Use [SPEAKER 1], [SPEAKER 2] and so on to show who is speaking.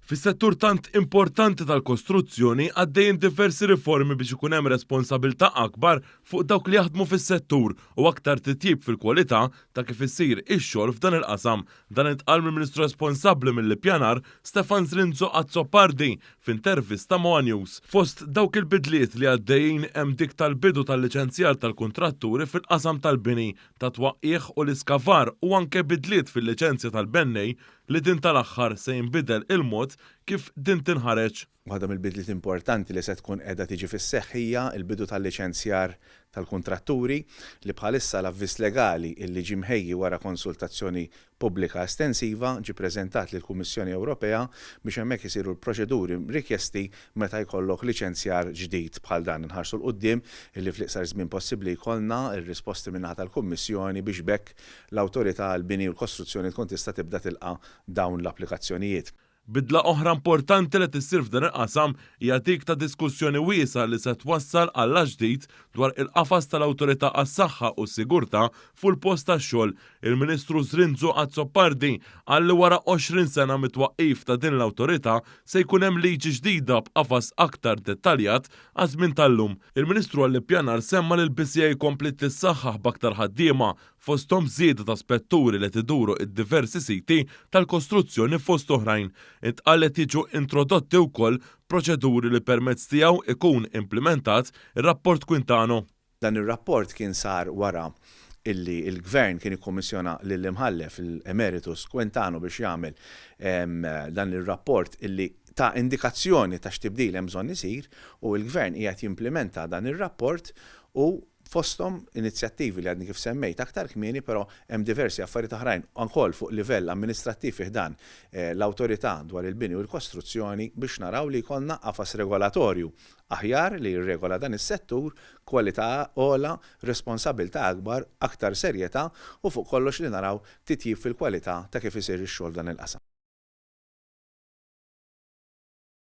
[SPEAKER 1] Fis-settur tant importanti tal-kostruzzjoni għaddejjin diversi riformi biex ikun hemm responsabilità akbar fuq dawk li jaħdmu fis-settur u aktar titjib fil-kwalità ta' kif isir ix-xogħol f'dan il-qasam. Dan intqal mill-Ministru responsabbli mill-Ippjanar, Stefan Zrinzo Azzopardi, f'intervista ma' one News. Fost dawk il-bidliet li għaddejjin hemm dik tal-bidu tal-liċenzjar tal-kuntratturi fil-qasam tal-bini, tat-twaqqigħ u l-iskavar u anke bidliet fil-liċenzja tal-bennej li din tal-aħħar se jinbidel il-mod kif din tinħareġ.
[SPEAKER 2] Waħda mill-bidliet importanti li se tkun qiegħda tiġi fis-seħħ hija l-bidu tal-liċenzjar tal-kuntratturi li bħalissa l-avviż legali illi ġie mħejji wara konsultazzjoni pubblika estensiva ġie preżentat lill-Kummissjoni Ewropea biex hemmhekk isiru l-proċeduri rikjesti meta jkollok liċenzjar ġdid bħal dan. Inħarsu 'l quddiem illi fl-iqsar żmien possibbli jkollna r-risposti min-naħa tal-Kummissjoni biex b'hekk l-Awtorità għall-Bini u l-Kostruzzjoni tkun tista' tibda tilqa' dawn l-applikazzjonijiet.
[SPEAKER 1] Bidla oħra importanti li qed issir f'dan il-qasam hija dik ta' diskussjoni wiesgħa li se twassal għal att ġdid dwar il-qafas tal-Awtorità għas-Saħħa u s-Sigurtà fuq il-Post tax-Xogħol. Il-Ministru Zrinzo Azzopardi qal li wara 20 sena mit-twaqqif ta' din l-awtorità se jkun hemm liġi ġdida b'qafas aktar dettaljat għaż-żmien tal-lum. Il-Ministru għall-Ippjanar semma li l-BCA kompliet tissaħħaħ b'aktar ħaddiema, fosthom żieda ta' spetturi li qed iduru d-diversi siti tal-kostruzzjoni fost oħrajn. Intqal li qed jiġu introdotti wkoll proċeduri li permezz tiegħu ikun implimentat ir-rapport Quintano.
[SPEAKER 2] Dan ir-rapport kien sar wara illi l-Gvern kien ikkummissjona lill-Imħallef Emeritus Quintano biex jagħmel dan ir-rapport illi ta indikazzjoni ta' x'tibdil hemm bżonn isir u l-Gvern qiegħed jimplimenta dan ir-rapport u fosthom inizjattivi li għadni kif semmejt aktar kmieni però hemm diversi affarijiet oħrajn ukoll fuq livell amministrattiv fi ħdan l-Awtorità dwar il-Bini u l-Kostruzzjoni biex naraw li jkollna qafas regolatorju aħjar li jirregola dan is-settur, kwalità ogħla, responsabilità akbar, aktar serjetà u fuq kollox li naraw titjib fil-kwalità ta' kif isir ix-xogħol f'dan il-qasam.